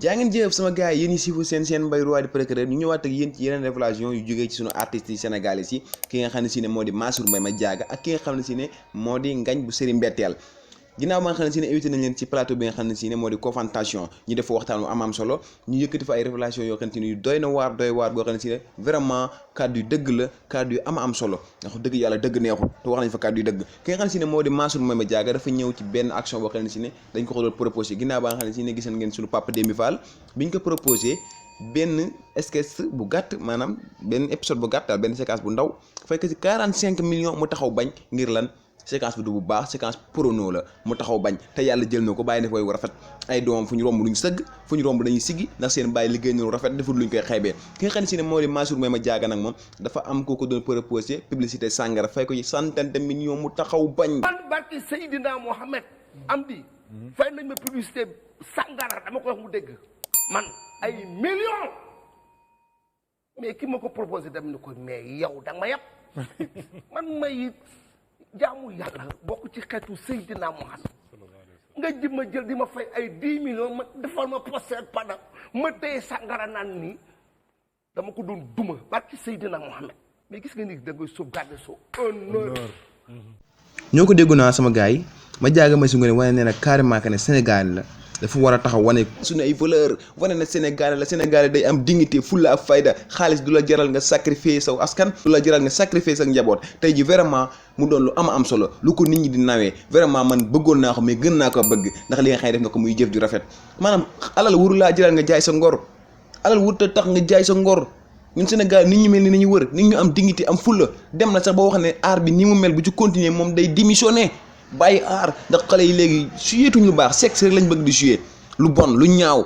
jaa ngeen jëf sama gars yi yéen ñi siifu seen Mbaye Roi di procureur ñu ñëwaat ak yéen ci yeneen révélation yu jógee ci sunu artistes yi sénégalais yi ki nga xam ne si ne moo di Mansour Mbaye Madiaga ak ki nga xam ne si ne moo di Ngagne bu Série Mbetteel ginnaaw ba nga xam ne si ne invité nañ leen ci plateau bi nga xam ne si ne moo di confrontation ñu def waxtaan bu am solo ñu yëkkati fa ay révélation yoo xam ne yu doy waar boo xam ne si ne vraiment kàddu yu dëgg la kàddu yu am solo ndax dëgg yàlla dëgg neexul te wax nañ fa kàddu yu dëgg ki nga xam ne si ne moo di Mansour Mbaye Madiaga dafa ñëw ci benn action boo xam ne si ne dañ ko doon proposé ginnaaw ba nga xam ne si ne gis ngeen suñu Papa Demba Fall biñ ko proposé benn sketch bu gàtt maanaam benn épisode bu gàtt daal benn séquence bu ndaw fekk ci 45 millions mu taxaw bañ ngir lan séquence bi du bu baax séquence prono la mu taxaw bañ te yàlla jël na ko bàyyi def way rafet ay doomam fu ñu romb luñ sëgg fu ñu romb dañuy siggi ndax seen bàyyi liggéey na rafet deful luñ koy xeebee ki nga xam ne si ne moo di Mansour Mbaye Madiaga nag moom dafa am kooku doon proposé publicité sàngara fay ko ci centaine de millions mu taxaw bañ. man barki Seydina Mohamed am di fay nañ ma publicité sàngara dama ko wax mu dégg man ay millions mais ki ma ko proposé dem na ko mais yow da nga ma yab man may jaamu yàlla bokk ci xeetu Seydina Mohamed nga ji ma jël di ma fay ay 10 millions ma defal ma poster pada ma téye sàngara naan nii dama ko doon duma barki Seydina Mohamed mais gis nga ni da ngay sauvegarder so honneur. ñoo ko déggu naa sama gars yi Madiaga ma si nga ne wane nee na carrément que ne Sénégal la dafa war a taxaw wane suñu ay valeur wane na Sénégal la Sénégal day am dignité fulla ak fayda xaalis du la jaral nga sacrifier saw askan du la jaral nga sacrifier sa njaboot tey ji vraiment mu doon lu am solo lu ko nit ñi di nawee vraiment man bëggoon naa ko mais gën naa ko bëgg ndax li nga xam ne def nga ko muy jëf ju rafet maanaam alal wuru laa jaral nga jaay sa ngor alal wuru ta tax nga jaay sa ngor ñun Sénégal nit ñu mel ni nañu wër nit ñu am dignité am fulla dem na sax ba wax ne art bi ni mu mel bu ci continuer moom day démissionner bàyyi aar ndax xale yi léegi suyeetuñ lu baax sexe rek lañ bëgg di suyee lu bon lu ñaaw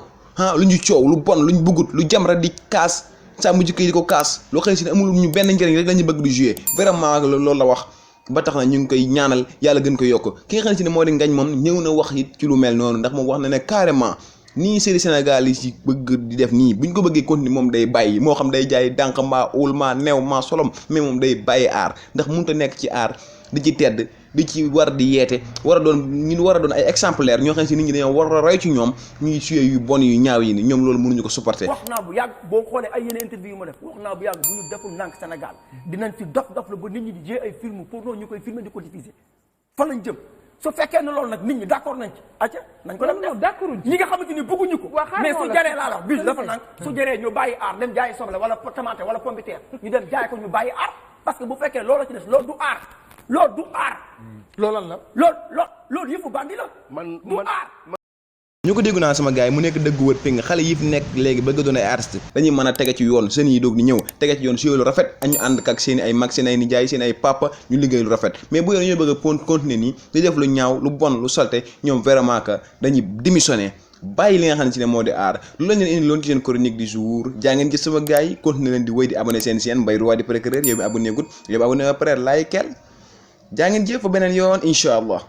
lu ñu coow lu bon luñ bëggut lu jamra di kaas saa mujj kay di ko kaas loo xam ne si ne amul ñu benn njëriñ rek lañu bëgg di jouer vraiment loolu la wax ba tax na ñu ngi koy ñaanal yàlla gën ko yokk ki nga xam ne si ne moo di Ngagne moom ñëw na wax it ci lu mel noonu ndax moom wax na ne carrément nii série Sénégal yi si bëgg di def nii buñ ko bëggee continuer moom day bàyyi moo xam day jaay dànq mbaa uul maa neew maa solom mais moom day bàyyi aar ndax mënut a nekk ci aar di ci tedd di ci war di yeete war a doon ñun war a doon ay exemplaire ñoo xam ne si nit ñi dañoo war a roy ci ñoom ñuy suyee yu bon yu ñaaw yi ni ñoom loolu mënuñu ko supporter. wax naa bu yàgg boo xoolee ay yeneen interview yu ma def wax naa bu yàgg bu ñu deful nànk Sénégal dinañ fi dof la ba nit ñi di jee ay film pour noonu ñu koy filmer di ko diffuser fa lañ jëm su fekkee ne loolu nag nit ñi d'accord nañ ci acca nañ ko dem def d'accord ñi nga xamante ni bëgguñu ko mais su jaree laa la bis dafa nang su jaree ñu bàyyi aar dem jaayi soble wala tomate wala pomme de terre ñu dem jaay ko ñu bàyyi aar parce que bu fekkee loolu ci des loolu du aar loolu du aar loolal la loolu yëfu bandi la man du aar ñu ko déggu naa sama gars yi mu nekk dëgg wër péng xale yi fi nekk léegi bëgg doon ay artiste dañuy mën a tege ci yoon seen yi doog di ñëw tege ci yoon si lu rafet ak ñu ànd ak seen i ay mag seen ay nijaay seen ay papa ñu liggéey lu rafet mais bu yoon ñoo bëgg a continuer nii di def lu ñaaw lu bon lu salte ñoom vraiment que dañuy démissionner bàyyi li nga xam ne si ne moo di aar lu lañ leen indi loon ci seen chronique du jour jaa ngeen gis sama gars yi continuer leen di wéy di abonné seen Mbaye Roi di procureur yow mi abonné gut yow abonné ba pare like jaa ngeen jëf fa beneen yoon incha allah